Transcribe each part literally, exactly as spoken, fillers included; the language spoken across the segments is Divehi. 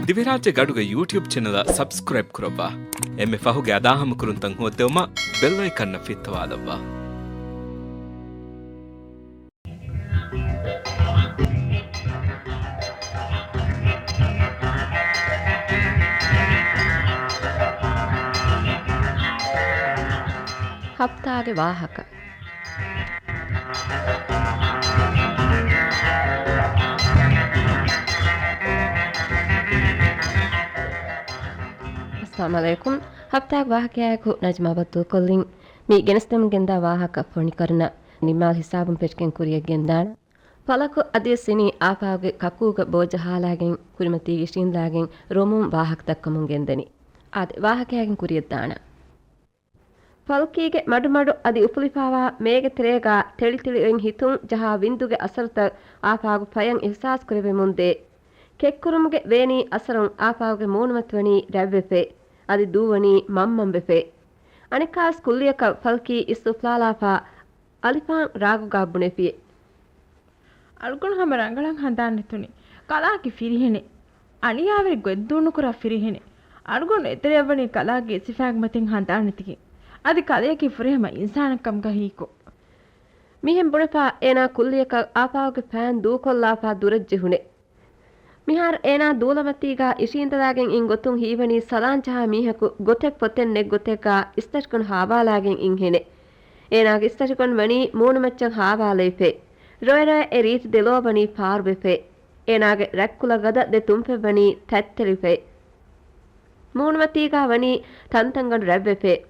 ދިވެހިރާއްޖޭގެ އަޑުގެ ޔޫޓިއުބް ޗެނަލަށް ސަބްސްކްރައިބް ކުރައްވާ. އެންމެ ފަހުގެ އަދާހަމަކުރުންތައް ހޯއްދެވުމަށް ބެލް އައިކަންއަށް ފިއްތަވާލައްވާ. ހަފްތާގެ ވާހަކަ. އައްސަލާމު ޢަލައިކުމް. ހަފްތާގެ ވާހަކަޔާއެކު ނަޖްމާ ބައްދަލުކޮށްލިން. މި ގެނެސްދެމުން ގެންދާ ވާހަކަ ފޮނިކަރުނަ ނިމާލް ހިސާބުން ފެށިގެން ކުރިޔަށް ގެންދާނަ. ފަލަކު އަދިވެސް އިނީ އާފާގެ ކަކޫގެ ބޯ ޖަހާލާގެން ކުރިމަތީގަ އިށީނދާގެން ރޮމުން ވާހަކަ ދައްކަމުން ގެންދަނީ. އާދެ، ވާހަކަޔާގެން ކުރިޔަށް ދާނަ. ފަލްކީގެ މަޑުމަޑު އަދި އުފުލިފާވާ މޭގެ ތެރޭގާ ތެޅިތެޅިއޮތް ހިތުން ޖަހާ ވިންދުގެ އަސަރުތައް އާފާގު ފަޔަށް އިހްސާސް ކުރެވެމުންދޭ. ކެއްކުރުމުގެ ވޭނީ އަސަރުން އާފާގުގެ މޫނުމަތިވަނީ ރަތްވެފައި، އަދި ދޫވަނީ މަންމަންވެފައި. އަނެއްކާވެސް ކުއްލިއަކަށް ފަލްކީ އިސް އުފުލާލާފާ އަލިފާން ރާގުގާ ބުނެފިއެ. އަޅުގަނޑު ހަމަ ރަނގަޅަށް ހަނދާން ނެތުނީ. ކަލާކީ ފިރިހެނެއް. އަނިޔާވެރި ގޮތްދޫނުކުރާ ފިރިހެނެއް. އަޅުގަނޑު އެތެރެއަށްވަނީ ކަލާގެ އިސިފާގެ މަތިން ހަނދާން ނެތިގެން. އަދި ކަލެއަކީ ފުރިހަމަ އިންސާނެއް ކަމުގަ ހީކޮށް. މިހެން ބުނެފާ އޭނާ ކުއްލިއަކަށް އާފާގެ ފައިން ދޫކޮށްލާފާ ދުރަށް ޖެހުނެ. މިހާރު އޭނާ ދޫލަމަތީގާ އިށީނދަލާގެން އިން ގޮތުން ހީވަނީ ސަލާން ޖަހާ މީހަކު ގޮތެއް ފޮތެއް ނެތް ގޮތެއްގާ އިސްތަށިގަނޑު ހާވާލާގެން އިން ހެނެއް. އޭނާގެ އިސްތަށިގަނޑު ވަނީ މޫނުމައްޗަށް ހާވާލައިފައި. ރޮއެ ރޮއެ އެ ރީތި ދެލޯ ވަނީ ފާރުވެފައި. އޭނާގެ ރަތްކުލަ ގަދަ ދެ ތުންފަތް ވަނީ ތަތްތެޅިފައި. މޫނުމަތީގާ ވަނީ ތަންތަންގަނޑު ރަތްވެފައި.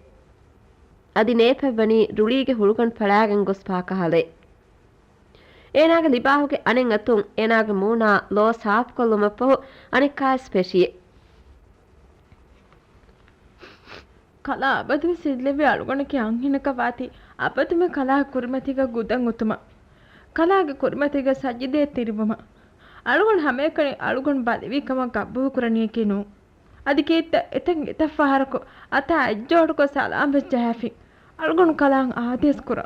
އަދި ނޭފަތް ވަނީ ރުޅީގެ ހުޅުގަނޑު ފަޅާގެން ގޮސްފާ ކަހަލައި. އޭނާގެ ލިބާހުގެ އަނެއް އަތުން އޭނާގެ މޫނާ ލޯ ސާފުކޮށްލުމަށްފަހު އަނެއްކާވެސް ފެށިއެ. ކަލާ އަބަދުވެސް އެއްލެވޭ އަޅުގަނޑަކީ އަންހެނަކަށް ވާތީ އަބަދުމެ ކަލާ ކުރިމަތީގަ ގުދަން އޮތުމަށް. ކަލާގެ ކުރިމަތީގަ ސަޖިދައެއް ތިރިވުމަށް. އަޅުގަނޑު ހަމައެކަނި އަޅުގަނޑު ބަލިވީ ކަމަށް ގަބޫލުކުރަނީއެކޭ ނޫން. އަދި ކީއްތަ އެތަން އެތައް ފަހަރަކު އަތާ އެއްޖޯޑުކޮށް ސަލާމްވެސް ޖަހާފިން. އަޅުގަނޑު ކަލާން އާދޭސް ކުރާ.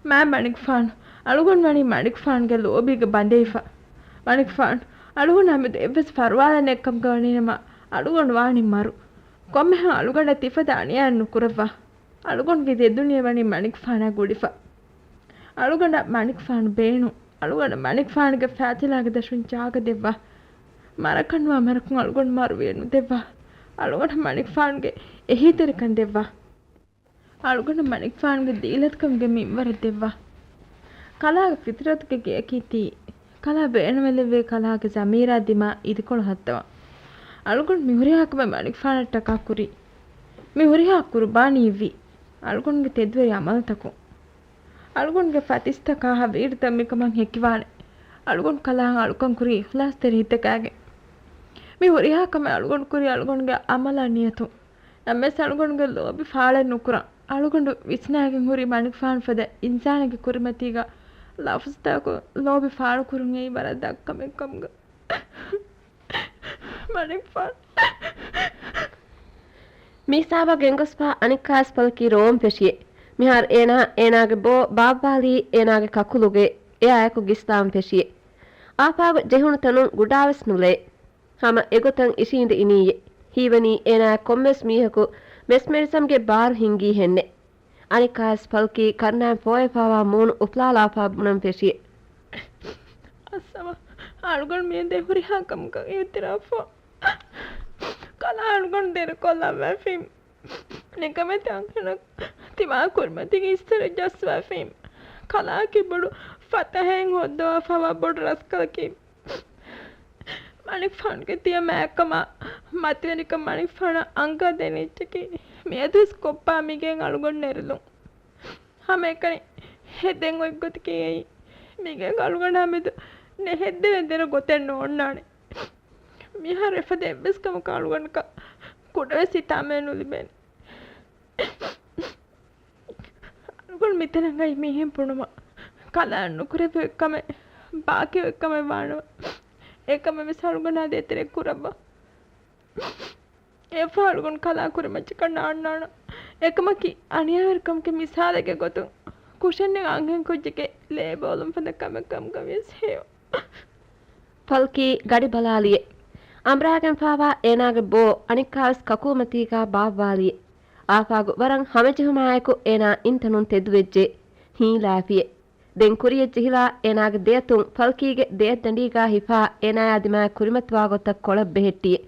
މާ މަނިކުފާނު، އަޅުގަނޑު ވަނީ މަނިކުފާނުގެ ލޯބީގަ ބަނދެވިފަ. މަނިކުފާނު، އަޅުގަނޑު ހަމެދު އެއްވެސް ފަރުވާލަނެއްކަމުގަ ވަނީނަމަ، އަޅުގަނޑު ވާނީ މަރު. ކޮންމެހެން އަޅުގަނޑަށް ތިފަދަ އަނިޔާއެއް ނުކުރައްވާ. އަޅުގަނޑުގެ ދެދުނިޔެ ވަނީ މަނިކުފާނާ ގުޅިފަ. އަޅުގަނޑަށް މަނިކުފާނު ބޭނުން. އަޅުގަނޑަށް މަނިކުފާނުގެ ފާތިލާގެ ދަށުން ޖާގަ ދެއްވާ. މަރަކަންވާ މަރަކުން އަޅުގަނޑު މަރުވިއެއް ނުދެއްވާ. އަޅުގަނޑަށް މަނިކުފާނުގެ އެހީތެރިކަން ދެއްވާ. އަޅުގަނޑަށް މަނިކުފާނުގެ ދީލަތުކަމުގެ މިންވަރެއް ދެއްވާ. ކަލާގެ ފިތުރަތުގެ ގެއަކީ ތީ. ކަލާ ބޭނުމެއްލެއްވޭ ކަލާގެ ޒަމީރާ ދިމާ އިދިކޮޅު ހައްދަވާ. އަޅުގަނޑު މި ހުރިހާ ކަމެއް މަނިކުފާނަށްޓަކާ ކުރީ. މި ހުރިހާ ޤުރުބާނީއެއްވީ. އަޅުގަނޑުގެ ތެދުވެރި ޢަމަލުތަކުން. އަޅުގަނޑުގެ ފަތިސްތަކާ ހަވީރުތައް މިކަމަށް ހެކިވާނެ. އަޅުގަނޑު ކަލާން އަޅުކަން ކުރީ އިޚްލާޞްތެރި ހިތަކާގެން. މި ހުރިހާ ކަމެއް އަޅުގަނޑު ކުރީ އަޅުގަނޑުގެ ޢަމަލާ ނިޔަތުން. ނަމަވެސް އަޅުގަނޑުގެ ލޯބި ފާޅެއް ނުކުރަން. އަޅުގަނޑު ވިސްނާގެން ހުރި މަނިކުފާނު ފަދަ އިންސާނެއްގެ ކުރިމަތީގަ ލަފުޒުތަކުން ލޯބި ފާޅުކުރުން އެއީ ވަރަށް ދަށްކަމެއް ކަމުގަ. މަނިކުފާނު. މި ހިސާބަށް ގެންގޮސްފާ އަނެއްކާވެސް ފަލްކީ ރޯން ފެށިއެ. މިހާރު އޭނާ، އޭނާގެ ބޯ ބާއްވާލީ އޭނާގެ ކަކުލުގެ އެއާއެކު ގިސްލާން ފެށިއެ. އާފާގު ޖެހުނު ތަނުން ގުޑާވެސް ނުލައެ. ހަމަ އެގޮތަށް އިށީނދެ އިނީއޭ. ހީވަނީ އޭނާއަށް ކޮންމެސް މީހަކު މެސްމެރިޒަމްގެ ބާރު ހިންގީ ހެންނެ. އަނެއްކާވެސް ފަލްކީ ކަރުނައިން ފޯވެފާވާ މޫނު އުފުލާލާފާ ބުނަން ފެށިއެ. އައްސަމާ، އަޅުގަނޑު މިއަދޭ ހުރިހާ ކަމަކަށް އިއުތިރާފު. ކަލާ އަޅުގަނޑު ދެރަކޮށްލައްވައިފިން. ނިކަމެތި އަންހެނަކު ތިމާ ކުރިމަތީގެ އިސްތަށި ޖައްސަވައިފިން. ކަލާއަކީ ބޮޑު ފަތަހެއް ހޯއްދަވާފާވާ ބޮޑު ރަސްކަލަކީ. މަނިކުފާނުގެ ތިޔަ މާތްކަމާ މަތިވެރިކަން މަނިކުފާނަށް އަންގާދޭނެ އެއްޗަކީ މިއަދުވެސް ކޮއްޕާ މިގެއިން އަޅުގަނޑު ނެރެލުން. ހަމައެކަނި ހެދެން އޮތް ގޮތަކީ އެއީ. މިގެއިން އަޅުގަނޑާ މެދު ނެހެއްދެވޭ ދެރަ ގޮތެއް ނޯންނާނެ. މިހާރު އެފަދަ އެއްވެސް ކަމަކަށް އަޅުގަނޑަކަށް ކުޑަވެސް ހިތާމައެއް ނުލިބޭނެ. އަޅުގަނޑު މިތަނަށް އައި މީހެއް ބުނުމަށް ކަލާ ނުކުރެވޭ ކަމެއް ބާކީ އޮތް ކަމެއް ވާނަމަ، އެކަމެއް ވެސް އަޅުގަނޑާ ދޭތެރޭ ކުރައްވާ. އެއަށްފަހު އަޅުގަނޑު ކަލާ ކުރިމައްޗަކަށް ނާންނާނަން. އެކަމަކީ އަނިޔާވެރިކަމުގެ މިސާލެއްގެ ގޮތުން ކުށެއްނެތް އަންހެން ކުއްޖެއްގެ ލޭ ބޯލުން ފަދަ ކަމެއް ކަމުގަ ވިޔަސް ހެޔޮ. ފަލްކީ ގަޑި ބަލާލިއެ. އަނބުރާގެންފާވާ އޭނާގެ ބޯ އަނެއްކާވެސް ކަކޫމަތީގާ ބާއްވާލިއެ. އާފާގު ވަރަށް ހަމަޖެހުމާއެކު އޭނާ އިންތަނުން ތެދުވެއްޖެ. ހީލާފިއެ. ދެން ކުރިޔަށް ޖެހިލާ އޭނާގެ ދެއަތުން ފަލްކީގެ ދެއަތްދަނޑީގާ ހިފާ އޭނާޔާ ދިމާއަށް ކުރިމަތިވާ ގޮތަށް ކޮޅަށް ބެހެއްޓިއެ.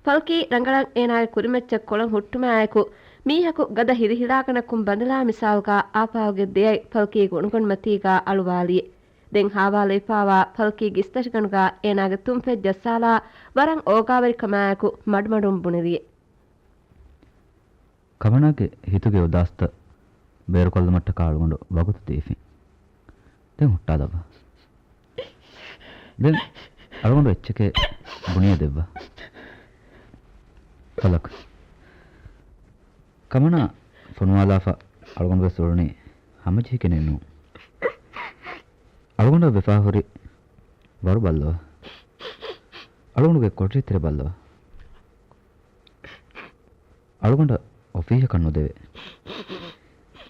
ފަލްކީ ރަނގަޅަށް އޭނާގެ ކުރިމައްޗަށް ކޮޅަށް ހުއްޓުމާއެކު މީހަކު ގަދަ ހިރިހިޅާގަނޑަކުން ބަނދަލާ މިސާލުގާ އާފާގުގެ ދެއަތް ފަލްކީގެ އުނގަނޑުމަތީގާ އަޅުވާލިއެ. ދެން ހާވާލައިފާވާ ފަލްކީގެ އިސްތަށިގަނޑުގާ އޭނާގެ ތުންފަތް ޖައްސާލާ ވަރަށް އޯގާވެރިކަމާއެކު މަޑުމަޑުން ބުނެލިއެ. ކަމަނާގެ ހިތުގެ އުދާސްތައް ބޭރުކޮށްލުމަށްޓަކާ އަޅުގަނޑު ވަގުތު ދީފިން. ދެން ހުއްޓާލައްވާ. ދެން އަޅުގަނޑު އެއްޗެކޭ ބުނިޔަ ދެއްވާ. ފަލަކް. ކަމަނާ ފޮނުވާލާފަ އަޅުގަނޑުވެސް އުޅުނީ ހަމަޖެހިގެނެއް ނޫން. އަޅުގަނޑަށް ވެފާ ހުރި ވަރު ބައްލަވާ. އަޅުގަނޑުގެ ކޮޓަރި ތެރެ ބައްލަވާ. އަޅުގަނޑަށް އޮފީހަކަށް ނުދެވޭ.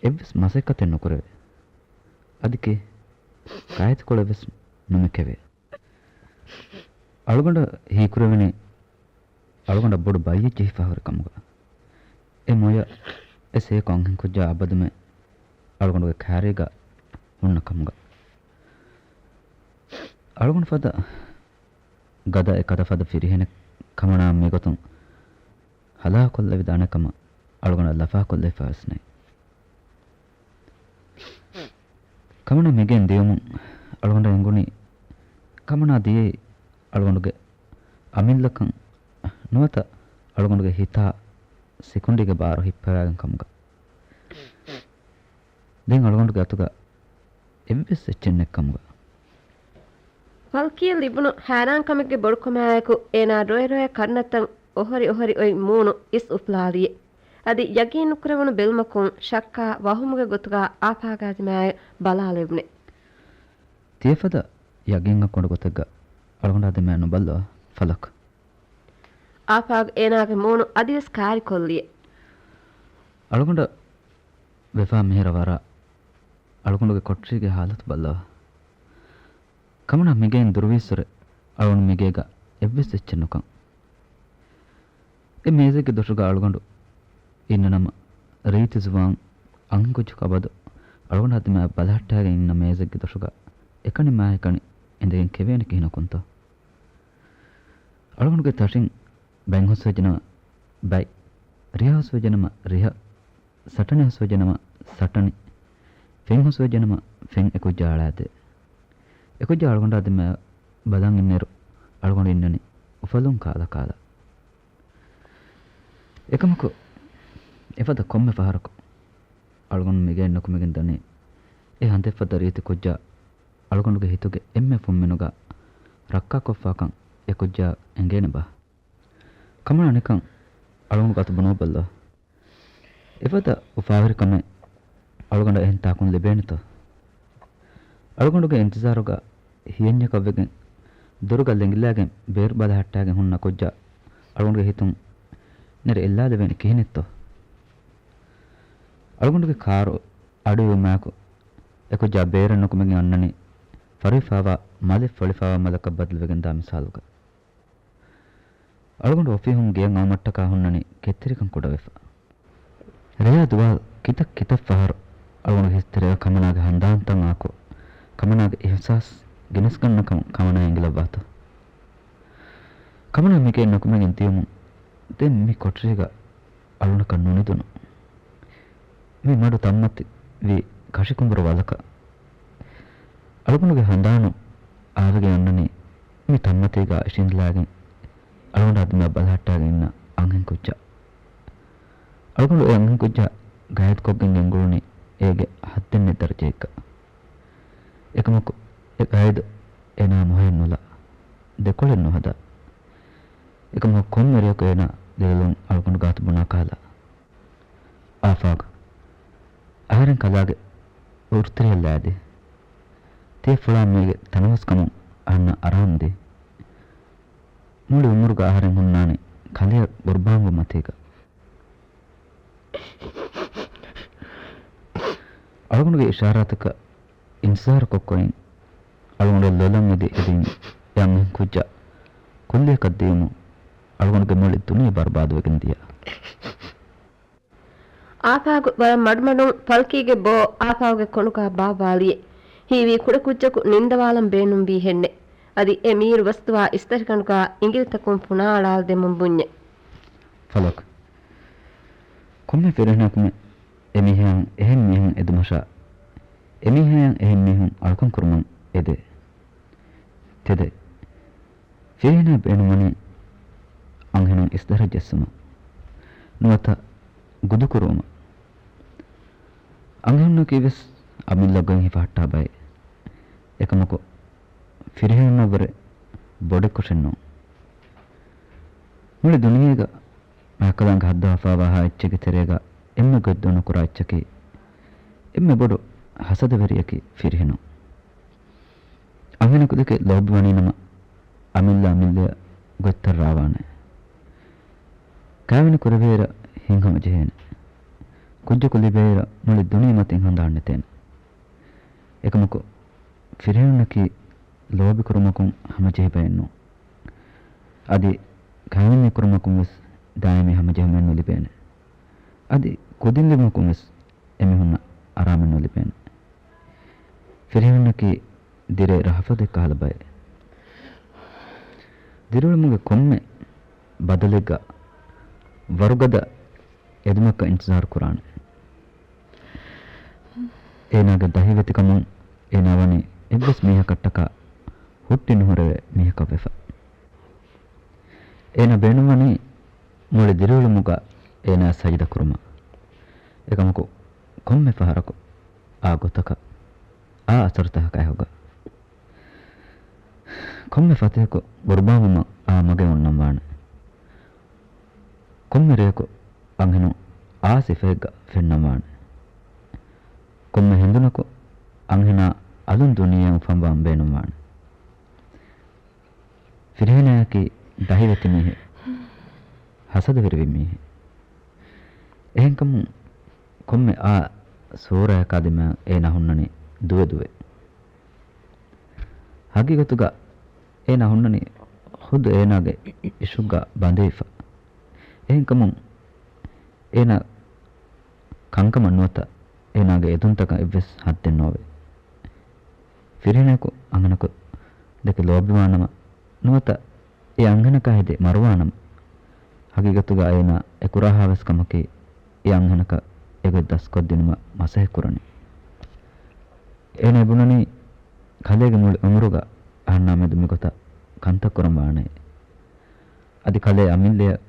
އެއްވެސް މަސައްކަތެއް ނުކުރެވޭ. އަދި ކޭ؟ ކާއެތިކޮޅެއް ވެސް ނުމެކެވޭ. އަޅުގަނޑަށް ހީކުރެވެނީ އަޅުގަނޑަށް ބޮޑު ބައްޔެއް ޖެހިފަ ހުރި ކަމުގަ. އެ މޮޔަށް އެ ސޭކު އަންހެންކުއްޖާ އަބަދުމެ އަޅުގަނޑުގެ ކާރީގަ ހުންނަ ކަމުގަ. އަޅުގަނޑު ފަދަ ގަދަ އެ ކަދަ ފަދަ ފިރިހެނެއް ކަމަނާ މިގޮތުން ހަލާކޮށްލެވިދާނެ ކަމަށް އަޅުގަނޑަށް ލަފާކޮށްލައިފަވެސް ނެތް. ކަމަނާ މިގެން ދިޔުމުން އަޅުގަނޑަށް އެނގުނީ ކަމަނާ ދިޔައީ އަޅުގަނޑުގެ އަމިއްލަކަން ނުވަތަ އަޅުގަނޑުގެ ހިތާ ސިކުނޑީގެ ބާރު ހިއްޕަވާގެން ކަމުގަ. ދެން އަޅުގަނޑުގެ އަތުގަ އެއްވެސް އެއްޗެއް ނެތްކަމުގަ. ފަލްކީއަށް ލިބުނު ހައިރާންކަމެއްގެ ބޮޑުކަމާއެކު އޭނާ ރޮއެ ރޮއެ ކަންނަތަން އޮހޮރި އޮހޮރި އޮތް މޫނު އިސް އުފުލާލިއެ. އަދި ޔަގީން ނުކުރެވުނު ބެލުމަކުން ޝައްކާ ވަހުމުގެ ގޮތުގަ އާފާގާ ދިމާއަށް ބަލާލެވުނެ. ތިޔަފަދަ ޔަގީންއަކު އޮނޑު ގޮތެއްގަ އަޅުގަނޑާ ދިމާއަށް ނުބައްލަވާ ފަލަކް. އާފާގް އޭނާގެ މޫނު އަދިވެސް ކާރިކޮށްލިއެ. އަޅުގަނޑަށް ވެފާ މިހިރަ ވަރަށް އަޅުގަނޑުގެ ކޮޓަރީގެ ހާލަތު ބައްލަވާ. ކަމަނާ މިގެއިން ދުރުވީއްސުރެ އަޅުގަނޑު މިގޭގަ އެއްވެސް އެއްޗެއް ނުކަން. އެ މޭޒެއްގެ ދޮށުގަ އަޅުގަނޑު އިންނަ ނަމަ، ރީތި ޒުވާން އަންހެންކުއްޖަކު އަބަދު އަޅުގަނޑާ ދިމާއަށް ބަލަހައްޓާގެން އިންނަ މޭޒެއްގެ ދޮށުގަ އެކަނި މާ އެކަނި އިނދެގެން ކެވޭނެ ކިހިނަކުންތޯ؟ އަޅުގަނޑުގެ ތަށިން ބަތް ހުސްވެއްޖެނަމަ ބަތް، ރިހަ ހުސްވެއްޖެނަމަ ރިހަ، ސަޓަނި ހުސްވެއްޖެނަމަ ސަޓަނި، ފެން ހުސްވެއްޖެނަމަ ފެން އެކުއްޖާ އަޅާދޭ. އެކުއްޖާ އަޅުގަނޑާ ދިމާއަށް ބަލަން އިންނިއިރު އަޅުގަނޑު އިންނަނީ އުފަލުން ކާލަ ކާލަ. އެކަމަކު އެފަދަ ކޮންމެ ފަހަރަކު އަޅުގަނޑު މިގެއިން ނުކުމެގެން ދަނީ އެ ހަނދެއްފަދަ ރީތި ކުއްޖާ އަޅުގަނޑުގެ ހިތުގެ އެންމެ ފުންމިނުގަ ރައްކާކޮށްފާކަން އެ ކުއްޖާ އެނގޭނެބާ؟ ކަމަނާ ނިކަން އަޅުގަނޑު ގާތު ބުނުއްވަބައްލަވާ. އެފަދަ އުފާވެރިކަމެއް އަޅުގަނޑަށް އެހެން ތާކުން ލިބޭނެތޯ؟ އަޅުގަނޑުގެ އިންތިޒާރުގަ ހިޔަންޏަކަށްވެގެން ދޮރުގަ ލެނގިލާގެން ބޭރު ބަލަހައްޓާގެން ހުންނަ ކުއްޖާ އަޅުގަނޑުގެ ހިތުން ނެރެ އެއްލާލެވޭނެ ކިހިނެއްތޯ؟ އަޅުގަނޑުގެ ކާރު އަޑުއިވުމާއެކު އެކުއްޖާ ބޭރަށް ނުކުމެގެން އަންނަނީ ފަރުވިފާވާ މަލެއް ފޮޅިފާވާ މަލަކަށް ބަދަލުވެގެންދާ މިސާލުގަ. އަޅުގަނޑު އޮފީހުން ގެޔަށް އައުމަށްޓަކާ ހުންނަނީ ކެތްތެރިކަން ކުޑަވެފަ. ރެޔާ ދުވާލު ކިތައް ކިތައް ފަހަރު އަޅުގަނޑު ހިތުތެރޭގަ ކަމަނާގެ ހަނދާންތައް އާކު، ކަމަނާގެ އިހުސާސް ގެނެސްގަންނަކަމަށް ކަމަނާ އެނގިލައްވާތޯ. ކަމަނާ މިގެއިން ނުކުމެގެން ދިޔުމުން ދެން މި ކޮޓަރީގަ އަޅުގަނޑަކަށް ނުނިދުނު. މި މަޑު ތަންމަތިވީ ކަށިކުނބުރު ވަލަކަށް. އަޅުގަނޑުގެ ހަނދާނު އާވެގެން އަންނަނީ މި ތަންމަތީގަ އިށީނދެލާގެން އަޅުގަނޑާ ދިމާ ބަލަހައްޓާގެން އިންނަ އަންހެން ކުއްޖާ. އަޅުގަނޑު އެ އަންހެން ކުއްޖާ ގައިދުކޮށްގެން ގެންގުޅުނީ އޭގެ ހައްދެއް ނެތް ދަރަޖައެއްގަ. އެކަމަކު އެ ގައިދު އޭނާ މޮހައެއް ނުލާ، ދެކޮޅެއް ނުހަދާ. އެކަމަކު ކޮންމެ ރެޔަކު އޭނާ ދެލޮލުން އަޅުގަނޑު ގާތު ބުނާ ކާލާ. އާފާގް. އަހަރެން ކަލާގެ ވުރުތިރިހަށް ލައިދި. ތިޔަފުޅާ މީގެ ތަނަވަސްކަމުން އަހަންނަށް އަރާމުދީ. މުޅި އުމުރުގަ އަހަރެން ހުންނާނީ ކަލެއަށް ގުރުބާންވުމަތީގަ. އަޅުގަނޑުގެ އިޝާރާތަކަށް އިންތިޒާރުކޮށްކޮއިން އަޅުގަނޑު ލޮލަށް އެދި އެދިން އެ އަންހެން ކުއްޖާ ކުއްލިއަކަށް ދިޔުމުން އަޅުގަނޑުގެ މުޅި ދުނިޔެ ބަރުބާދުވެގެން ދިޔަ. އާފާގު ވަރަށް މަޑުމަޑުން ފަލްކީގެ ބޯ އާފާގުގެ ކޮނޑުގާ ބާއްވާލިއެ. ހީވީ ކުޑަކުއްޖަކު ނިންދަވާލަން ބޭނުންވީ ހެންނެއް. އަދި އެ މީރު ވަސްދުވާ އިސްތަށިގަނޑުގާ އިނގިލިތަކުން ފުނާއަޅާލަދެމުން ބުންޏެ. ފަލަކް، ކޮންމެ ފިރިހެނަކުމެ އެމީހާއަށް އެހެން މީހުން އެދުމަށާ، އެމީހާއަށް އެހެން މީހުން އަޅުކަން ކުރުމަށް އެދޭ. ތެދެއް. ފިރިހެނާ ބޭނުންވަނީ އަންހެނުން އިސްދަށަށް ޖެއްސުމަށް، ނުވަތަ ގުދުކުރުވުމަށް. އަންހެނުންނަކީ ވެސް އަމިއްލަ ގޮތް ހިފަހައްޓާ ބައެއް. އެކަމަކު، ފިރިހެނުންނަށްވުރެ ބޮޑެއްކޮށެއް ނޫން. މުޅި ދުނިޔޭގަ މާތްކަލާނގެ ހައްދަވާފާވާހާ އެއްޗެއްގެ ތެރޭގަ އެންމެ ގޮތް ދޮނުކުރާ އެއްޗަކީ، އެންމެ ބޮޑު ހަސަދަވެރިޔަކީ ފިރިހެނުން. އަންހެނަކުދެކެ ލޯބިވަނީނަމަ، އަމިއްލަ އަމިއްލަ ގޮތްތައް ރާވާނެ. ކައިވެނި ކުރެވޭއިރަށް ހިތްހަމަޖެހޭނެ. ކުއްޖަކު ލިބޭއިރަށް މުޅި ދުނިޔެމަތިން ހަނދާން ނެތޭނެ. އެކަމަކު، ފިރިހެނުންނަކީ ލޯބިކުރުމަކުން ހަމަޖެހި ބައެއް ނޫން. އަދި ކައިވެންޏެއް ކުރުމަކުން ވެސް ދާއިމީ ހަމަޖެހުމެއް ނުލިބޭނެ. އަދި ކުދިން ލިބުމަކުން ވެސް އެމީހުންނަށް އަރާމެއް ނުލިބޭނެ. ފިރިހެނުންނަކީ ދިރޭ ރަހަފަދެއް ކަހަލަ ބައެއް. ދިރިއުޅުމުގެ ކޮންމެ ބަދަލެއްގަ ވަރުގަދަ އެދުމަކަށް އިންތިޒާރު ކުރާނެ. އޭނާގެ ދަހިވެތިކަމުން އޭނާ ވަނީ އެއްވެސް މީހަކަށްޓަކާ ހުއްޓި ނުހުރެވޭ މީހަކަށް ވެފަ. އޭނާ ބޭނުންވަނީ މުޅި ދިރިއުޅުމުގަ އޭނާ ސަޖިދަ ކުރުމަށް. އެކަމަކު، ކޮންމެ ފަހަރަކު އާ ގޮތަކަށް، އާ އަސަރުތަކަކާ އެކުގަ، ކޮންމެ ފަތިހަކު ގުރުބާންވުމަށް އާ މަގެއް އޮންނަންވާނެ. ކޮންމެ ރެޔަކު އަންހެނުން އާ ސިފައެއްގަ ފެންނަންވާނެ. ކޮންމެ ހެނދުނަކު އަންހެނާ އަލުން ދުނިޔެއަށް އުފަންވާން ބޭނުންވާނެ. ފިރިހެނާއަކީ ދަހިވެތި މީހެއް، ހަސަދަވެރިވި މީހެއް. އެހެންކަމުން ކޮންމެ އާ ސޫރަޔަކާ ދިމާއަށް އޭނާ ހުންނަނީ ދުވެ ދުވެ. ހަގީގަތުގަ އޭނާ ހުންނަނީ ޚުދު އޭނާގެ އިށުގަ ބަނދެވިފަ. އެހެންކަމުން އޭނާ ކަންކަމަށް ނުވަތަ އޭނާގެ އެދުންތަކަށް އެއްވެސް ހައްދެއް ނޯވޭ. ފިރިހެނަކު އަންހެނަކު ދެކެ ލޯބިވާނަމަ، ނުވަތަ އެ އަންހެނަކާ ހެދި މަރުވާނަމަ، ހަގީގަތުގަ އޭނާ އެ ކުރާހާވެސް ކަމަކީ އެ އަންހެނަކަށް އެގޮތް ދަސްކޮށްދިނުމަށް މަސައްކަތްކުރަނީ. އޭނާ ބުނަނީ ކަލޭގެ މުޅި އުމުރުގަ އަހަންނާ މެދު މިގޮތަށް ކަންތައް ކުރަން ވާނެ. އަދި ކަލޭ އަމިއްލަޔަށް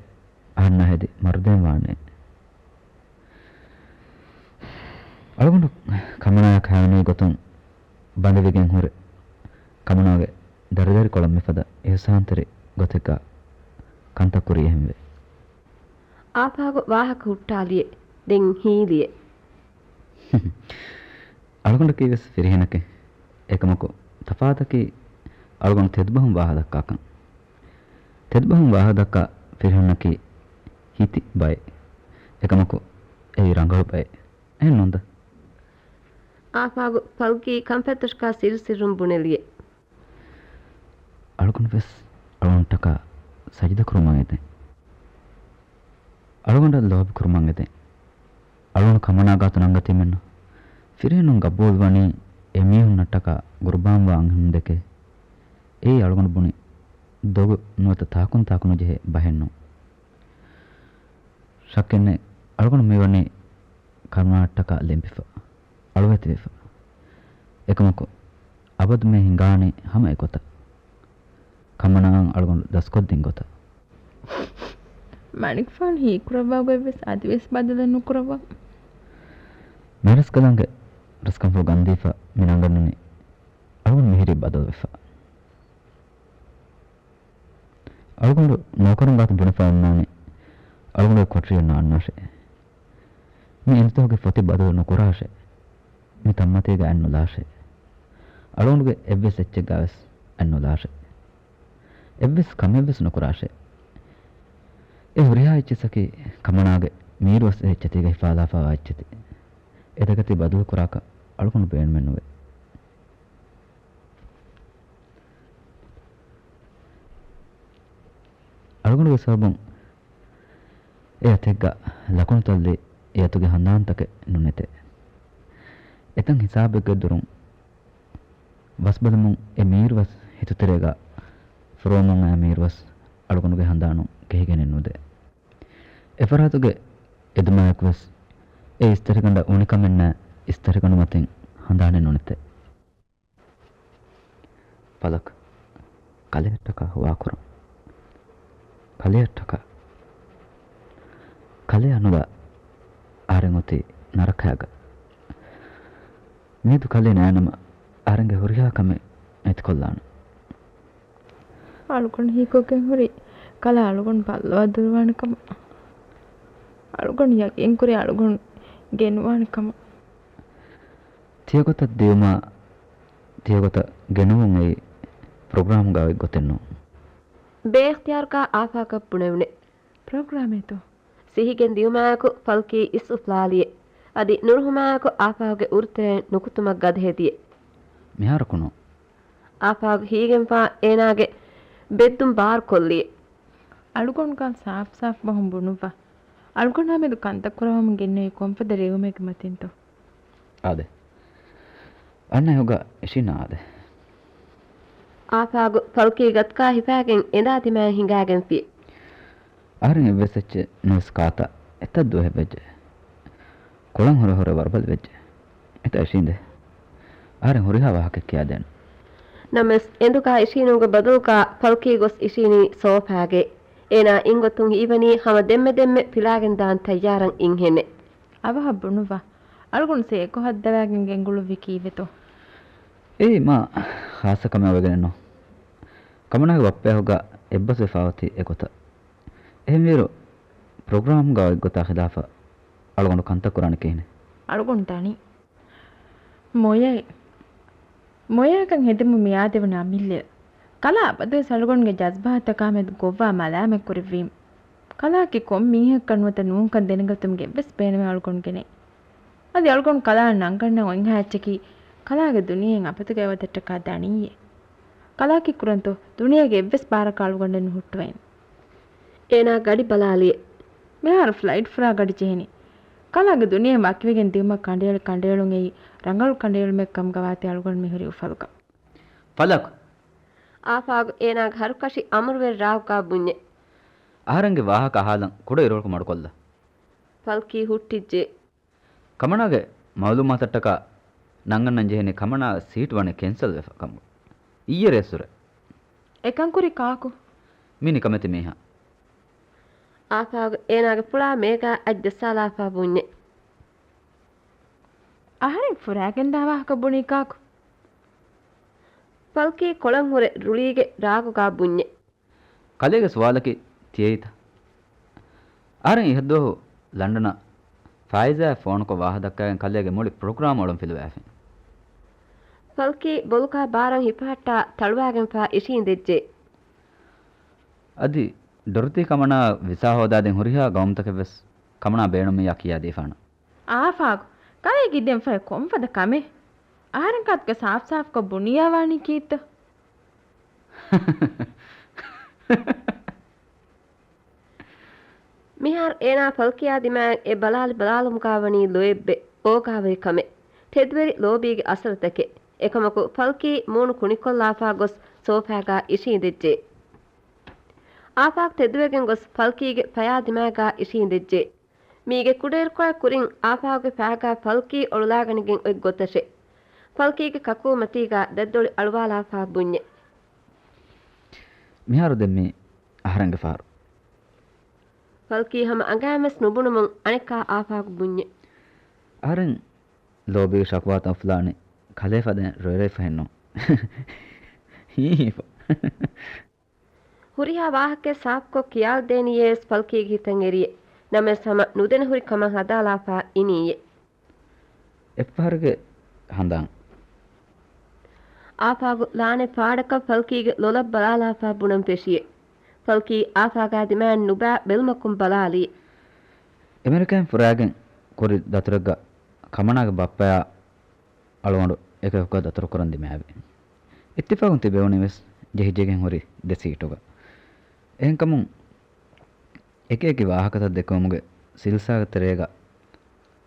އަހަންނާ ހެދި މަރުދޭން ވާނެ. އަޅުގަނޑު ކަމަނާޔާ ކައިވެނި ގޮތުން ބަނދެވިގެން ހުރެ، ކަމަނާގެ ދަރިދަރިކޮޅަށް މިފަދަ އިޙްސާންތެރި ގޮތެއްގަ ކަންތައް ކުރީ އެހެންވެ. އާފާގު ވާހަކަ ހުއްޓާލިއެ، ދެން ހީލިއެ. އަޅުގަނޑަކީ ވެސް ފިރިހެނެކޭ. އެކަމަކު ތަފާތަކީ އަޅުގަނޑު ތެދުބަހުން ވާހަކަ ދައްކާކަން. ތެދުބަހުން ވާހަކަ ދައްކާ ފިރިހެނުންނަކީ ހިތި ބައެއް. އެކަމަކު އެއީ ރަނގަޅު ބައެއް. އެހެން ނޫންތަ؟ އާފާގު ފަލްކީ ކަންފަތްތަށަކާ ސިއްރު ސިއްރުން ބުނެލިއެ. އަޅުގަނޑު ވެސް އަޅުގަނޑަކަށް ސަޖިދަ ކުރުމަށް އެދެން. އަޅުގަނޑަށް ލޯބި ކުރުމަށް އެދެން. އަޅުގަނޑު ކަމަނާ ގާތު ނަންގަތީމެއްނު. ފިރިހެނުން ގަބޫލުވަނީ އެމީހުންނަށްޓަކާ ގުރުބާންވާ އަންހެނުން ދެކެ. އެއީ އަޅުގަނޑު ބުނި ދޮގު ނުވަތަ ތާކުން ތާކު ނުޖެހޭ ބަހެއްނު. ޝައްކެއްނެތް، އަޅުގަނޑު މިވަނީ ކަމަނާއަށްޓަކާ ލެނބިފަ، އަޅުވެތިވެފަ. އެކަމަކު، އަބަދު މި ހިނގާނީ ހަމަ އެގޮތަށް. ކަމަނާއަށް އަޅުގަނޑު ދަސްކޮށްދިން ގޮތަށް. މަނިކުފާނު ހީކުރައްވާ ގޮތްވެސް އަދިވެސް ބަދަލެއް ނުކުރައްވާ. މޭރަސްކަލާނގެ ރަސްކަންފުޅު ގަންދީފަ މި ނަންގަންނަނީ އަޅުގަނޑު މިހިރީ ބަދަލުވެފަ. އަޅުގަނޑު ނޯކަރުން ގާތު ބުނެފަ އޮންނާނެ، އަޅުގަނޑުގެ ކޮޓަރިއެއް ނާންނާށޭ. މި އެނދުތަކުގެ ފޮތި ބަދަލު ނުކުރާށޭ. މި ތަންމަތީގަ އަތް ނުލާށޭ. އަޅުގަނޑުގެ އެއްވެސް އެއްޗެއްގަވެސް އަތް ނުލާށޭ. އެއްވެސް ކަމެއްވެސް ނުކުރާށޭ. އެ ހުރިހާ އެއްޗިއްސަކީ ކަމަނާގެ މީރުވަސް އެއްޗެތީގަ ހިފާލާފަވާ އެއްޗެތި. އެތަކެތި ބަދަލު ކުރާކަށް އަޅުގަނޑު ބޭނުމެއް ނުވޭ. އަޅުގަނޑުގެ ސަބަބުން އެ އަތެއްގަ ލަކުނުތައްލި އެ އަތުގެ ހަނދާންތަކެއް ނުނެތޭ. އެތަން ހިސާބެއްގެ ދުރުން ވަސްބަލަމުން އެ މީރުވަސް ހިތުތެރޭގަ ފުރޮވަމުން އައި މީރުވަސް އަޅުގަނޑުގެ ހަނދާނުން ކެހިގެނެއް ނުދޭ. އެފަރާތުގެ އެދުމާއެކުވެސް އެ އިސްތަށިގަނޑަށް އުނިކަމެއް ނާ އިސްތަށިގަނޑު މަތިން ހަނދާނެއް ނުނެތޭ. ފަލަކް، ކަލެއަށްޓަކާ ހުވާކުރަން. ކަލެއަށްޓަކާ. ކަލެއަށް ނުލާ އަހަރެން އޮތީ ނަރަކައިގަ. މިއަދު ކަލޭ ނާނަމަ އަހަރެންގެ ހުރިހާ ކަމެއް ނެތިކޮށްލާނަން. އަޅުގަނޑު ހީކޮށްގެން ހުރި ކަލާ އަޅުގަނޑު ބައްލަވާ ދުރުވާނެ ކަމަށް. އަޅުގަނޑު ޔަގީންކުރީ އަޅުގަނޑު ގެނުވާނެ ކަމަށް. ތިޔަގޮތަށް ދިޔުމާ ތިޔަގޮތަށް ގެނުވުން އެއީ ޕްރޮގްރާމްގަ އޮތް ގޮތެއް ނޫން. ބޭއިޚްތިޔާރުގަ އާފާޤަށް ބުނެވުނެ. ޕްރޮގްރާމޭތޯ؟ ސިހިގެން ދިޔުމާއެކު ފަލްކީ އިސްއުފްލާލިއެ. އަދި ނުރުހުމާއެކު އާފާގެ އުރުތެރެއިން ނުކުތުމަށް ގަދަހެދިއެ. މިހާރަކު ނޫން. އާފާގު ހީގެންފާ އޭނާގެ ބެއްދުން ބާރުކޮށްލިއެ. އަޅުގަނޑުގަ ސާފްސާފް ބަހުން ބުނުއްވާ. އަޅުގަނޑާމެދު ކަންތައް ކުރައްވަމުން ގެންނެވީ ކޮންފަދަ ރޭވުމެއްގެ މަތިންތޯ؟ އާދެ. އަންނަ އެހުގަ އިށީނާ އާދެ. އާފާގު ފަލްކީ ގަތުގަ ހިފާގެން އެނދާ ދިމާއަށް ހިނގާގެންފި. އަހަރެން އެއްވެސް އެއްޗެއް ނުވެސް ކާތަ އެތައް ދުވަހެއް ވެއްޖެ. ކޮޅަށް ހުރެ ހުރެ ވަރުބަލި ވެއްޖެ. އެތަ އިށީނދެ. އަހަރެން ހުރިހާ ވާހަކަ ކިޔާދޭން. ނަމަވެސް އެނދުގަ އިށީނުމުގެ ބަދަލުގަ ފަލްކީ ގޮސް އިށީނީ ސޯފާގެ. އޭނާ އިންގޮތުން ހީވަނީ ހަމަ ދެންމެ ދެންމެ ފިލާގެން ދާން ތައްޔާރަށް އިންހެނެއް. އަވަހަށް ބުނުއްވާ. އަޅުގަނޑު ސޭކު ހައްދަވާގެން ގެންގުޅުއްވީ ކީއްވެތޯ؟ އެއީ މާ ޚާއްޞަ ކަމެއް އޮވެގެނެއް ނޫން. ކަމަނާގެ ބައްޕަ އެހުގަ އެއްބަސްވެފާ އޮތީ އެގޮތަށް. އެހެންވީއިރު، ޕްރޮގްރާމްގަ އޮތްގޮތާ ޚިލާފަށް އަޅުގަނޑު ކަންތައް ކުރާނީ ކިހިނެއް؟ އަޅުގަނޑު ދަނީ. މޮޔައެއް. މޮޔައަކަށް ހެދުމުން މި އާދެވުނު އަމިއްލައެއް. ކަލާ އަބަދުވެސް އަޅުގަނޑުގެ ޖަޒްބާތަކާމެދު ގޮއްވާ މަލާމަތްކުރެއްވީމަ. ކަލާކީ ކޮން މީހަކަށް ނުވަތަ ނޫންކަން ދެނެގަތުމުގެ އެއްވެސް ބޭނުމެއް އަޅުގަނޑުގެ ނެތް. އަދި އަޅުގަނޑު ކަލާއަށް ނަންގަންނަން އޮތްހާ އެއްޗަކީ، ކަލާގެ ދުނިޔެއިން އަބަދުގެ އަބަދަށްޓަކާ ދަނީއޭ. ކަލާކީ ކުރަންތޯ ދުނިޔޭގެ އެއްވެސް ބާރަކަށް އަޅުގަނޑެއް ނުހުއްޓުވައިން. އޭނާ ގަޑި ބަލާލިއެ. މިހާރު ފްލައިޓް ފުރާ ގަޑި ޖެހެނީ. ކަލާގެ ދުނިޔެއިން ވަކިވެގެން ދިއުމަށް ކަނޑައެޅި ކަނޑައެޅުން އެއީ ރަނގަޅު ކަނޑައެޅުމެއް ކަމުގަ ވާތީ އަޅުގަނޑު މިހުރި އުފަލުގަ. ފަލަކު! އާފާގު އޭނާގެ ހަރުކަށި އަމުރުވެރި ރާގުގަ ބުންޏެ. އަހަރެންގެ ވާހަކަ އަހާލަން ކުޑަ އިރުއަޅުކަމަށް މަޑުކޮށްލަ. ފަލްކީ ހުއްޓިއްޖެ. ކަމަނާގެ މައުލޫމާތަށްޓަކާ ނަންގަންނަން ޖެހެނީ ކަމަނާ ސީޓް ވަނީ ކެންސަލް ވެފަ ކަމުގަ. އިއްޔެ ރޭއްސުރެ. އެކަން ކުރީ ކާކު؟ މި ނިކަމެތި މީހާ. އާފާގު އޭނާގެ ފުޅާ މޭގާ އަތް ޖައްސާލާފާ ބުންޏެ. އަހަރެން ފުރާގެންދާ ވާހަކަ ބުނީ ކާކު؟ ފަލްކީ ކޮޅަށް ހުރެ ރުޅީގެ ރާގުގަ ބުންޏެ. ކަލޭގެ ސުވާލަކީ ތިޔައީތަ؟ އަހަރެން އިހަށްދުވަހު ލަންޑަނަށް ފާއިޒާއަށް ފޯނުކޮށް ވާހަ ދައްކާގެން ކަލޭގެ މުޅި ޕްރޮގްރާމް އޮޅަން ފިލުވާފިން. ފަލްކީ ބޮލުގަ ބާރަށް ހިފަހައްޓާ ތަޅުވާގެންފާ އިށީނދެއްޖެ. އަދި ޑޮރޮތީ ކަމަނާ ވިސާ ހޯދާދިން ހުރިހާ ގައުމުތަކެއްވެސް ކަމަނާ ބޭނުންވިއްޔާ ކިޔާދީފާނަން. އާފާގު، ކަލޭ ކިދެންފައި ކޮންފަދަ ކަމެއް؟ އަހަރެން ކާތުގަ ސާފްސާފްކޮށް ބުނިޔާ ވާނީ ކީއްތަ؟ މިހާރު އޭނާ ފަލްކީއާ ދިމާއަށް އެ ބަލާލި ބަލާލުމުގަ ވަނީ ލޯތްބެއް، އޯގާވެރިކަމެއް، ތެދުވެރި ލޯބީގެ އަސަރުތަކެއް. އެކަމަކު ފަލްކީ މޫނު ކުނިކޮށްލާފާ ގޮސް ސޯފާގަ އިށީނދެއްޖެ. އާފާގު ތެދުވެގެން ގޮސް ފަލްކީގެ ފަޔާ ދިމާގަ އިށީނދެއްޖެ. މީގެ ކުޑައިރުކޮޅަށް ކުރިން އާފާގުގެ ފައިގަ ފަލްކީ އޮޅުލާގަނެގެން އޮތް ގޮތަށެ. ފަލްކީގެ ކަކޫ މަތީގަ ދަތްދޮޅި އަޅުވާލާފާ ބުންޏެ. މިހާރު ދެން މީ އަހަރެންގެ ފަހަރު. ފަލްކީ ހަމަ އަނގައިންވެސް ނުބުނުމުން އަނެއްކާ އާފާގު ބުންޏެ. އަހަރެން ލޯބީ ޝަކުވާތައް އުފުލާނީ ކަލޭ ފަދައިން ރޮއިރޮއިފަހެއްނު. ހީ ހީފަ. ހުރިހާ ވާހަކައެއް ސާފުކޮށް ކިޔާލަދޭނީއޭވެސް ފަލްކީގެ ހިތަށް އެރިއެ. ނަމަވެސް ހަމަ ނުދެނެހުރި ކަމަށް ހަދާލާފާ އިނީއެ. އެއްފަހަރުގެ ހަނދާން. އާފާގު ލާނެ ފާޑަކަށް ފަލްކީގެ ލޮލަށް ބަލާލާފާ ބުނަން ފެށިއެ. ފަލްކީ އާފާގާ ދިމާއަށް ނުބާ ބެލުމަކުން ބަލާލިއެ. އެމެރިކާއިން ފުރާގެން ކުރި ދަތުރެއްގަ ކަމަނާގެ ބައްޕަޔާ އަޅުގަނޑު އެކަކުގަ ދަތުރުކުރަން ދިމާވި. އިއްތިފާގުން ތިބެވުނީވެސް ޖެހިޖެހިގެން ހުރި ދެ ސީޓުގަ. އެހެންކަމުން އެކި އެކި ވާހަކަތައް ދެކެވުމުގެ ސިލްސާގެ ތެރޭގަ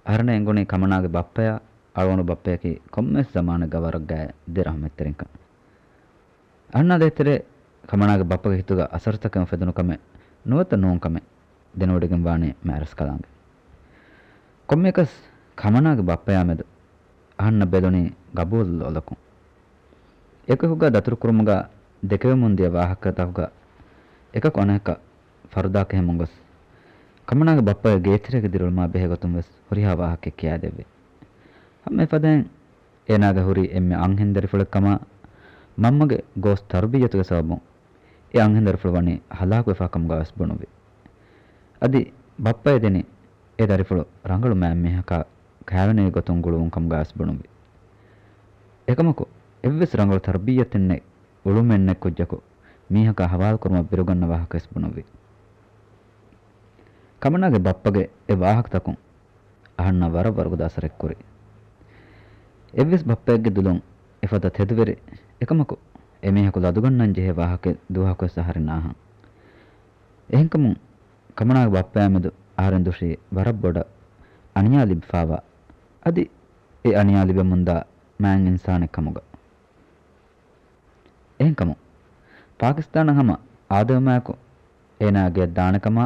އަހަރެންނަށް އެނގުނީ ކަމަނާގެ ބައްޕަޔާ އަޅުގަނޑު ބައްޕަޔަކީ ކޮންމެވެސް ޒަމާނެއްގަ ވަރަށް ގާތް ދެ ރަހުމަތްތެރިންކަން. އަހަންނާ ދޭތެރޭ ކަމަނާގެ ބައްޕަގެ ހިތުގަ އަސަރުތަކެއް އުފެދުނު ކަމެއް ނުވަތަ ނޫން ކަމެއް ދެނެވޮޑިގެން ވާނީ މާތްރަސްކަލާނގެ. ކޮންމެއަކަސް ކަމަނާގެ ބައްޕަޔާ މެދު އަހަންނަށް ބެލުނީ ގަބޫލު ލޮލަކުން. އެކަކުގަ ދަތުރުކުރުމުގަ ދެކެވެމުން ދިޔަ ވާހަކަތަކުގަ އެކަކު އަނެކަކަށް ފަރުދާ ކެހެމުން ގޮސް، ކަމަނާގެ ބައްޕަގެ ގޭތެރޭގެ ދިރިއުޅުމާ ބެހޭ ގޮތުން ވެސް ހުރިހާ ވާހަކައެއް ކިޔާދެއްވި. ހަމަ އެފަދައިން އޭނާގެ ހުރީ އެންމެ އަންހެން ދަރިފުޅެއްކަމާ، މަންމަގެ ގޯސް ތަރުބިއްޔަތުގެ ސަބަބުން އެ އަންހެން ދަރިފުޅު ވަނީ ހަލާކުވެފާ ކަމުގަ ވެސް ބުނުއްވި. އަދި ބައްޕަ އެދެނީ އެ ދަރިފުޅު ރަނގަޅު މާތް މީހަކާ ކާވެނޭ ގޮތުން ގުޅުވުން ކަމުގަ ވެސް ބުނުއްވި. އެކަމަކު، އެއްވެސް ރަނގަޅު ތަރުބިއްޔަތެއް ނެތް، އުޅުމެއް ނެތް ކުއްޖަކު މީހަކާ ހަވާލު ކުރުމަށް ބިރުގަންނަ ވާހަކަ ވެސް ބުނުއްވި. ކަމަނާގެ ބައްޕަގެ އެ ވާހަކަތަކުން އަހަންނަށް ވަރަށް ވަރުގަދަ އަސަރެއް ކުރި. އެއްވެސް ބައްޕައެއްގެ ދުލުން އެފަދަ ތެދުވެރި، އެކަމަކު އެމީހަކު ލަދުގަންނަން ޖެހޭ ވާހަކައެއް ދުވަހަކުވެސް އަހަރެން ނާހަން. އެހެންކަމުން ކަމަނާގެ ބައްޕަޔާ މެދު އަހަރެން ދުށީ ވަރަށް ބޮޑަށް އަނިޔާ ލިބިފާވާ، އަދި އެ އަނިޔާ ލިބެމުންދާ މާތް އިންސާނެއް ކަމުގަ. އެހެންކަމުން، ޕާކިސްތާނަށް ހަމަ އާދެވުމާއެކު އޭނާ ގެއަށް ދާނެކަމާ،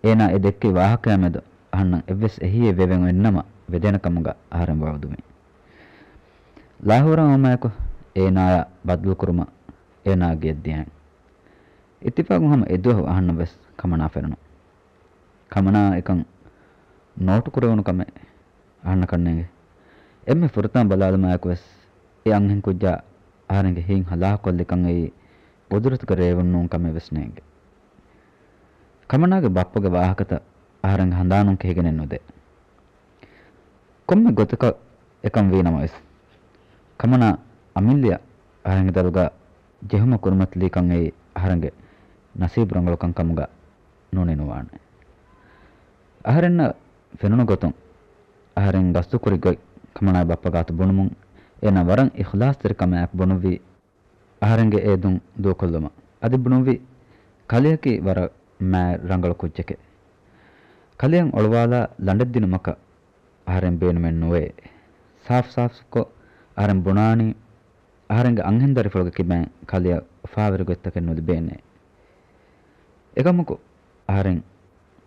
އޭނާ އެ ދެއްކި ވާހަކަޔާ މެދު އަހަންނަށް އެއްވެސް އެހީއެއް ވެވެން އޮތްނަމަ ވެދޭނެ ކަމުގަ އަހަރެން ވައުދުވި. ލާހޯރަށް އައުމާއެކު އޭނާޔާ ބަދަލުކުރުމަށް އޭނާ ގެއަށް ދިޔައިން. އިއްތިފާގުން ހަމަ އެދުވަހު އަހަންނަށް ވެސް ކަމަނާ ފެނުނު. ކަމަނާ އެކަން ނޯޓު ކުރެވުނު ކަމެއް އަހަންނަކަށް ނޭނގެ. އެންމެ ފުރަތަމަ ބަލާލުމާއެކު ވެސް އެ އަންހެން ކުއްޖާ އަހަރެންގެ ހިތް ހަލާކޮށްލިކަން އެއީ ގުދުރަތުގެ ރޭވުން ނޫން ކަމެއް ވެސް ނޭނގެ. ކަމަނާގެ ބައްޕަގެ ވާހަކަތައް އަހަރެންގެ ހަނދާނުން ކެހިގެނެއް ނުދޭ. ކޮންމެ ގޮތަކަށް އެކަން ވީ ނަމަވެސް، ކަމަނާ އަމިއްލައަށް އަހަރެންގެ ދަރުގަ ޖެހުމަށް ކުރިމަތިލީކަން އެއީ އަހަރެންގެ ނަސީބު ރަނގަޅުކަން ކަމުގަ ނޫނީ ނުވާނެ. އަހަރެންނަށް ފެނުނު ގޮތުން އަހަރެން ގަސްތުކުރި ގޮތް ކަމަނާގެ ބައްޕަ ގާތު ބުނުމުން އޭނާ ވަރަށް އިޚްލާޞްތެރިކަމާއެކު ބުނުއްވީ، އަހަރެންގެ އެ ދުން ދޫކޮށްލުމަށް. އަދި ބުނުއްވި، ކަލެއަކީ ވަރަށް މާތް ރަނގަޅު ކުއްޖެކޭ. ކަލެއަށް އޮޅުވާލާ ލަނޑެއް ދިނުމަކަށް އަހަރެން ބޭނުމެއް ނުވޭ. ސާފު ސާފުކޮށް އަހަރެން ބުނާނީ، އަހަރެންގެ އަންހެން ދަރިފުޅުގެ ކިބައިން ކަލެއަށް އުފާވެރި ގޮތްތަކެއް ނުލިބޭނެ. އެކަމަކު، އަހަރެން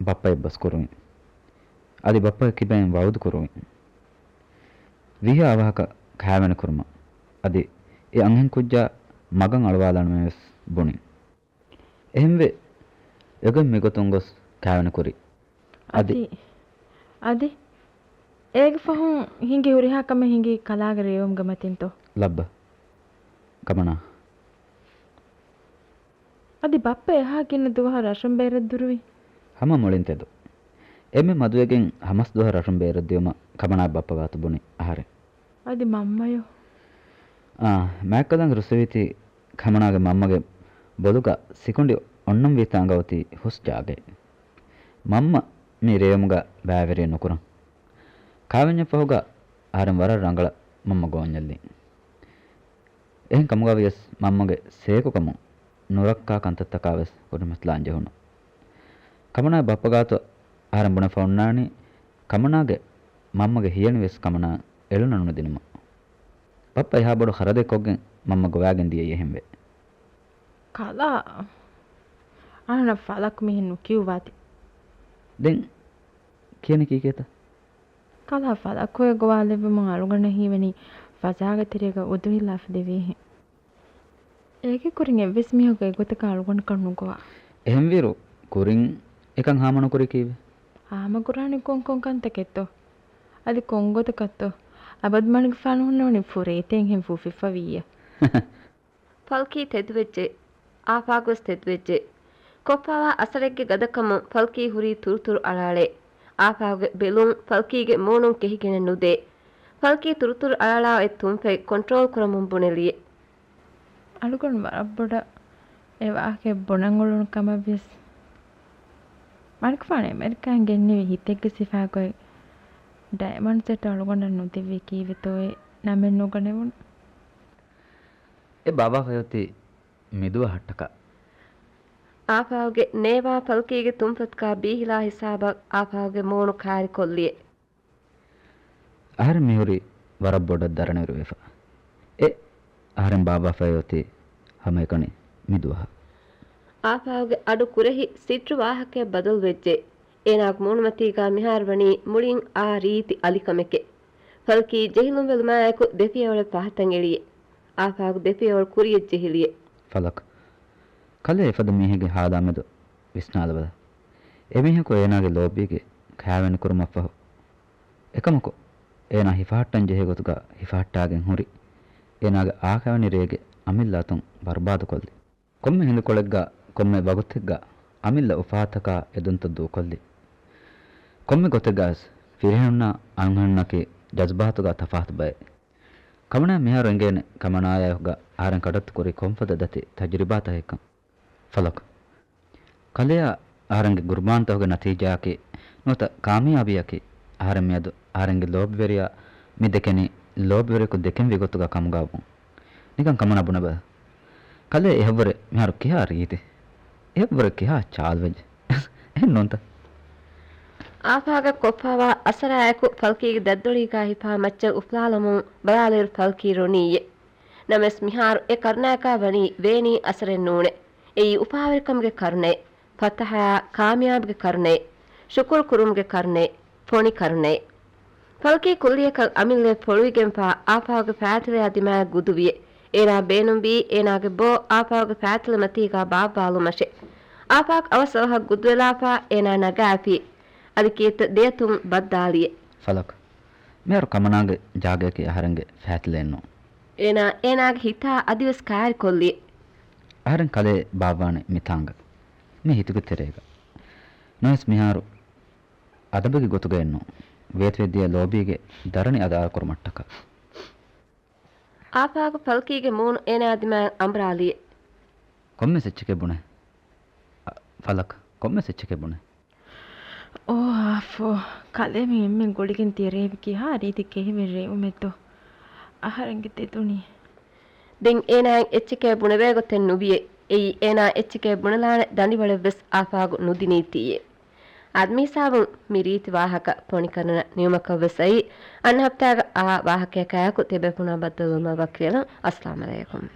ބައްޕަ އެއްބަސް ކުރުވިން. އަދި ބައްޕަގެ ކިބައިން ވައުދު ކުރުވިން. ވީހާ އަވަހަކަށް ކާވެނި ކުރުމަށް. އަދި އެ އަންހެން ކުއްޖާ މަގަށް އަޅުވާލާނަމޭ ވެސް ބުނިން. އެހެންވެ، އެގޮތް މިގޮތުން ގޮސް ކާވެނި ކުރި. އަދި، އަދި، އަދި، އޭގެ ފަހުން ހިނގި ހުރިހާ ކަމެއް ހިނގީ ކަލާގެ ރޭވުމުގެ މަތިންތޯ؟ ލައްބަ. ކަމަނާ. އަދި ބައްޕަ އެހާ ގިނަ ދުވަހަށް ރަށުން ބޭރަށް ދުރުވި؟ ހަމަ މުޅިން ތެދު. އެންމެ މަދުވެގެން ހަމަސް ދުވަހަށް ރަށުން ބޭރަށް ދިޔުމަށް ކަމަނާ ބައްޕަ ގާތު ބުނި އަހަރެން. އަދި މަންމަޔޯ؟ އާ، މާތްކަލާނގެ ރުއްސެވީތީ ކަމަނާގެ މަންމަގެ ބޮލުގަ ސިކުނޑި އޮންނަންވީތާނގަ އޮތީ ހުސް ޖާގައެއް. މަންމަ މި ރޭވުމުގަ ބައިވެރިއެއް ނުކުރަން. ކާވެންޏަށް ފަހުގަ އަހަރެން ވަރަށް ރަނގަޅަށް މަންމަ ގޯންޏަށްލިން. އެހެން ކަމުގަވިޔަސް މަންމަގެ ސޭކުކަމުން ނުރައްކާ ކަންތައްތަކާ ވެސް ކުރިމަތިލާން ޖެހުނު. ކަމަނާ ބައްޕަ ގާތު އަހަރެން ބުނެފަ އޮންނާނީ، ކަމަނާގެ މަންމަގެ ހިޔަނިވެސް ކަމަނާ އެޅުނަ ނުދިނުމަށް. ބައްޕަ އެހާ ބޮޑު ޚަރަދެއް ކޮށްގެން މަންމަ ގޮވާގެން ދިޔައީ އެހެންވެ. ކަލާ، އަހަނަށް ފަލަކު މިހެން ނުކިޔުއްވާތި. ދެން ކިޔަނީ ކީކޭތަ؟ ކަލާ ފަލަކު އެ ގޮވާލެއްވުމުން އަޅުގަނޑަށް ހީވަނީ ފަޒާގެ ތެރޭގަ އުދުހިލާފަ ލިބީހެން. އޭގެ ކުރިން އެއްވެސް މީހަކު އެގޮތަކަށް އަޅުގަނޑަކަށް ނުގޮވާ. އެހެންވީރު ކުރިން އެކަން ހާމަނުކުރީ ކީއްވެ؟ ހާމަކުރާނީ ކޮން ކޮން ކަންތަކެއްތޯ؟ އަދި ކޮން ގޮތަކަށްތޯ؟ އަބަދު މަނިކުފާނު ހުންނަވަނީ ފުރޭތައެއްހެން ފޫފިފަވިއްޔާ. ފަލްކީ ތެދުވެއްޖެ. އާފާގުވެސް ތެދުވެއްޖެ. ކޮށްފާވާ އަސަރެއްގެ ގަދަކަމުން ފަލްކީ ހުރީ ތުރުތުރު އަޅާޅޭ. އާފާގުގެ ބެލުން ފަލްކީގެ މޫނުން ކެހިގެނެއް ނުދޭ. ފަލްކީ ތުރުތުރު އަޅާޅާ އޮތް ތުންފަތް ކޮންޓްރޯލް ކުރަމުން ބުނެލިއެ. އަޅުގަނޑު ވަރަށް ބޮޑަށް އެ ވާހަކަ ބުނަން އުޅުނު ކަމަށްވިޔަސް، މަނިކުފާނު އެމެރިކާއިން ގެންނެވި ހިތެއްގެ ސިފާގޮތް ޑައިމަންޑް ސެޓް އަޅުގަނޑަށް ނުދެއްވީ ކީއްވެތޯއޭ ނަމެއް ނުގަނެވުނު. އެ ބާވާފައި އޮތީ މިދުވަހަށްޓަކާ. އާފާގުގެ ނޭވާ ފަލްކީގެ ތުންފަތުގާ ބީހިލާ ހިސާބަށް އާފާގުގެ މޫނު ކާރިކޮށްލިއެ. އަހަރެން މިހުރީ ވަރަށް ބޮޑަށް ދަރަނިވެރިވެފަ. އެ އަހަރެން ބާއްވާފައި އޮތީ ހަމައެކަނި މި ދުވަހަށް. އާފާގުގެ އަޑު ކުރެހި ސިއްރު ވާހަކައެއް ބަދަލުވެއްޖެ. އޭނާގެ މޫނުމަތީގާ މިހާރު ވަނީ މުޅިން އާ ރީތި އަލިކަމެކޭ. ފަލްކީ ޖެހިލުންވެލުމާއެކު ދެފިޔަވަޅެއް ފަހަތަށް އެޅިއެ. އާފާގު ދެފިޔަވަޅު ކުރިޔަށް ޖެހިލިއެ. ފަލަކް. ކަލޭ އެފަދަ މީހެއްގެ ހާލާމެދު ވިސްނާލަބަލަ. އެމީހަކު އޭނާގެ ލޯބީގެ ކާވެނިކުރުމަށްފަހު، އެކަމަކު، އޭނާ ހިފަހައްޓަން ޖެހޭ ގޮތުގަ ހިފަހައްޓާގެން ހުރި، އޭނާގެ އާކާވެނި ރޭގެ އަމިއްލަ އަތުން ބަރުބާދުކޮށްލި. ކޮންމެ ހިނދުކޮޅެއްގަ، ކޮންމެ ވަގުތެއްގަ، އަމިއްލަ އުފާތަކާ އެދުންތައް ދޫކޮށްލި. ކޮންމެ ގޮތެއްގަވެސް، ފިރިހެނުންނާ އަންހެނުންނަކީ ޖަޒުބާތުގަ ތަފާތު ބައެއް. ކަމަނާ މިހާރު އެނގޭނެ ކަމަނާޔާއެކުގަ އަހަރެން ކަޑައްތުކުރީ ކޮންފަދަ ދަތި ތަޖުރިބާތަކެއްކަން. ފަލަކް. ކަލެއާ އަހަރެންގެ ގުރުބާންތަކުގެ ނަތީޖާއަކީ ނުވަތަ ކާމިޔާބީއަކީ އަހަރެން މިއަދު އަހަރެންގެ ލޯބިވެރިޔާ މި ދެކެނީ ލޯބިވެރިޔަކު ދެކެންވި ގޮތުގަ ކަމުގަ ވުން. ނިކަން ކަމަނާ ބުނެބަލަ. ކަލޭ އެހަށްވުރެ މިހާރު ކިހާ ރީތި؟ އެހަށްވުރެ ކިހާ ޗާލުވެއްޖެ؟ އެހެން ނޫންތަ؟ އާފާގަށް ކޮށްފަވާ އަސަރާއެކު ފަލްކީގެ ދަތްދޮޅީގާ ހިފާ މައްޗަށް އުފުލާލަމުން ބަލާލިއިރު ފަލްކީ ރޮނީއެ. ނަމަވެސް މިހާރު އެ ކަރުނައަކާ ވަނީ ވޭނީ އަސަރެއް ނޫނޭ. އެއީ އުފާވެރިކަމުގެ ކަރުނައެއް، ފަތަހަޔާ ކާމިޔާބުގެ ކަރުނައެއް، ޝުކުރު ކުރުމުގެ ކަރުނައެއް، ފޮނި ކަރުނައެއް. ފަލްކީ ކުއްލިއަކަށް އަމިއްލައަށް ފޮޅުވިގެންފާ އާފާގުގެ ފައިތިލެއާ ދިމާއަށް ގުދުވިއެ. އޭނާ ބޭނުންވީ އޭނާގެ ބޯ އާފާގުގެ ފައިތިލެ މަތީގާ ބާއްވާލުމަށެ. އާފާގު އަވަސް އަވަހަށް ގުދުވެލާފާ އޭނާ ނަގާފި. އަދި ކީއްތަ ދެއަތުން ބައްދާލިއެ. ފަލަކް. މިހާރު ކަމަނާގެ ޖާގަޔަކީ އަހަރެންގެ ފައިތިލެއެއްނޫން. އޭނާ އޭނާގެ ހިތާ އަދިވެސް ކާރިކޮށްލި. އަހަރެން ކަލޭ ބާއްވާނެ މި ތާނގަ. މި ހިތުގެ ތެރޭގަ. ނަމަވެސް މިހާރު އަދަބުގެ ގޮތުގައެއްނޫން. ވޭތުވެދިޔަ ލޯބީގެ ދަރަނި އަދާކުރުމަށްޓަކާ. އާފާގު ފަލްކީގެ މޫނު އޭނާ ދިމާއަށް އަނބުރާލިއެ. ކޮންމެސް އެއްޗެކޭ ބުނެ. އަ، ފަލަކް، ކޮންމެސް އެއްޗެކޭ ބުނެ. އޯ އާފޯ، ކަލޭ މި އެންމެން ގުޅިގެން ތިޔަ ރޭވި ކިހާ ރީތި ކެހިވެރި ރޭވުމެއްތޯ އަހަރެންގެ ދެދުނި. ދެން އޭނާއަށް އެއްޗެކޭ ބުނެވޭ ގޮތެއް ނުވިއެ. އެއީ އޭނާ އެއްޗެކޭ ބުނެލާނެ ދަނޑިވަޅެއްވެސް އާފާގު ނުދިނީތީއެ. އާދެ، މިހިސާބުން މި ރީތި ވާހަކަ ފޮނިކަނުނަށް ނިމުމަކަށްވެސް އައީ. އަންނަ ހަފްތާގަ އާ ވާހަކަޔަކާއެކު ތިޔަބޭފުޅުންނާ ބައްދަލުވުމަށް ވަކިވެލަން. އައްސަލާމް އަލައިކުމް.